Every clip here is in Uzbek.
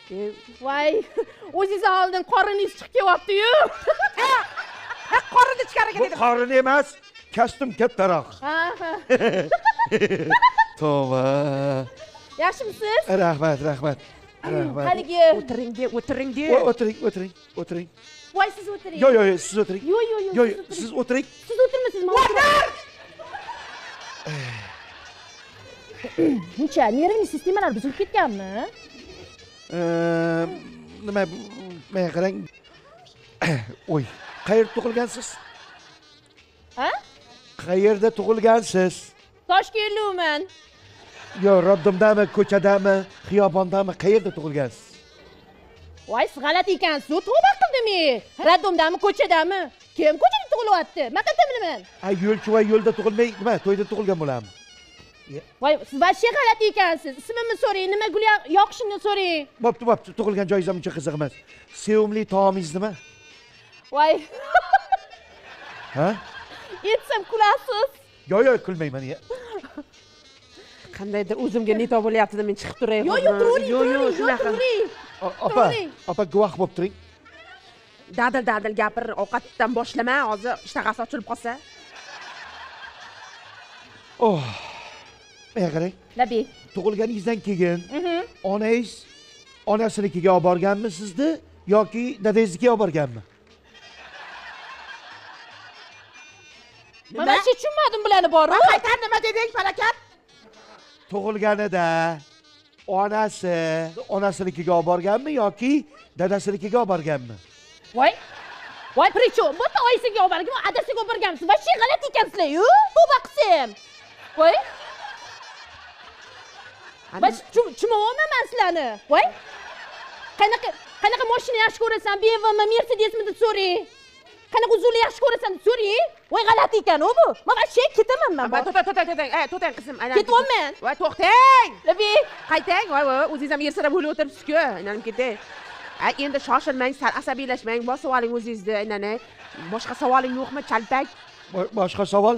Voy, o'zingizdan oldin qoriningiz chiqib kelyapti-yu. Ha, qorinni ichkariga Bu dedim. qorin emas, kostyum kattaroq. Ha, ha. Tavba. Yaxshimisiz? Rahmat, rahmat. Rahmat. Haligi. O'tiring de, o'tiring de. O'tiring, o'tiring, o'tiring. Voy, siz o'tiring. Yo, yo, yo, siz o'tiring. Yo, yo, yo. Yo, yo, siz o'tiring. Siz o'tirmasiz, men o'tiraman. Muncha nervni sistemalar buzilib ketganmi? Nima, menga qarang. Oy, qayerda tug'ilgansiz? Ha? Qayerda tug'ilgansiz? Toshkentlikman. Yo, roddomdami, ko'chadami, xiyobondami, qayerda tug'ilgansiz? Voy, siz g'alati ekansiz. Tavba qildim. Roddomdami, ko'chadami? Kim ko'chada tug'ilyapti? Men qayerdan bilaman? A, yo'lchi va yo'lda tug'ilmay, nima, to'yda tug'ilgan bo'ladimi? Voy, siz vashshe g'alati ekansiz. Ismimni so'rang, nima gul yoqishini so'rang. Bo'pti, bo'pti, tug'ilgan joyingiz ham uncha qiziq emas. Sevimli taomingiz nima? Voy. Ha? Aytsam kulasiz. Yo, yo, kulmayman ya. Qandaydir o'zimga neto bo'lyapti-da, men chiqib turay. Yo, yo, turavering, Yo, yo, turavering, yo, shunaqa. turavering. Opa, opa guvoh bo'lib turing. Dadil, dadil gapir, ovqatdan boshlama, hozir ishtahasi ochilib qolsa. Oh. Menga qarang. Labi. Tug'ilganingizdan keyin onangiz onasinikiga olib borganmi sizni yoki dadangiznikiga olib borganmi? Men вообще tushunmadim bularni boru. Qaytar nima deding, falokat? Tug'ilganida onasi onasinikiga olib borganmi yoki dadasinikiga olib borganmi? Voy. Voy, причем? Bu yerda oyisiga olib borganmi, adasiga olib borganmi? Siz вообще g'alati ekansizlar-yu. Tavba qilsam. Voy. Voy, tushunmayapman men sizlarni. Voy. Qanaqa mashina yaxshi ko'rasan, BMWmi, Mercedesmi deb so'rang. Qanaqa uzunli yaxshi ko'rasan deb so'rang. Voy, g'alati ekan u bu. Men вообще ketaman men. Voy, to'xta, to'xta, to'xtang. To'xtang qizim. Ketyapman. Voy, to'xtang. Labi. Qaytang. Voy, voy, o'zingiz ham yersirab o'lib o'tiribsiz-ku. Aylanib ketay. Endi shoshilmang, sal asabiylashmang, bosib oling o'zingizni, aylanay. Boshqa savoling yo'qmi, chalpak? Boshqa savol?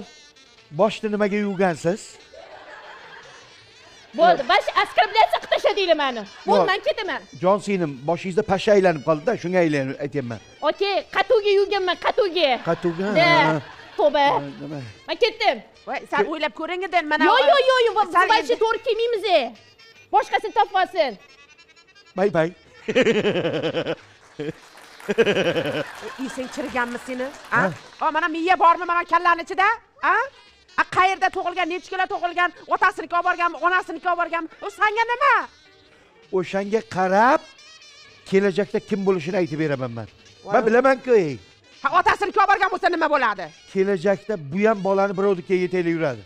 Boshni nimaga yuvgansiz? Bo'ldi, bosh askarlar qilib tashladinglar meni. Bo'ldi, men ketaman. Jon singlim, boshingizda pasha aylanib qoldi-da, shunga aylanib aytyapman. Okey, qatuvga yuvganman, qatuvga. Qatuvga? Tavba. Men ketdim. Voy, sal o'ylab ko'ring endi, mana. Yo'q, yo'q, yo'q, yo'q, biz boshqa to'g'ri kelmaymiz. Boshqasini topib olsin. Bay bay. Esing chiriganmi seni? Ha? Mana miya bormi mana kallani ichida? Ha? Qayerda tug'ilgan, necha kilo tug'ilgan, otasiniki olib borganmi, onasiniki olib borganmi? U senga nima? O'shanga qarab kelajakda kim bo'lishini aytib beraman men. Men bilaman-ku. Ha, otasiniki olib borgan bo'lsa nima bo'ladi? Kelajakda bu ham bolani birovnikiga yetaklab yuradi.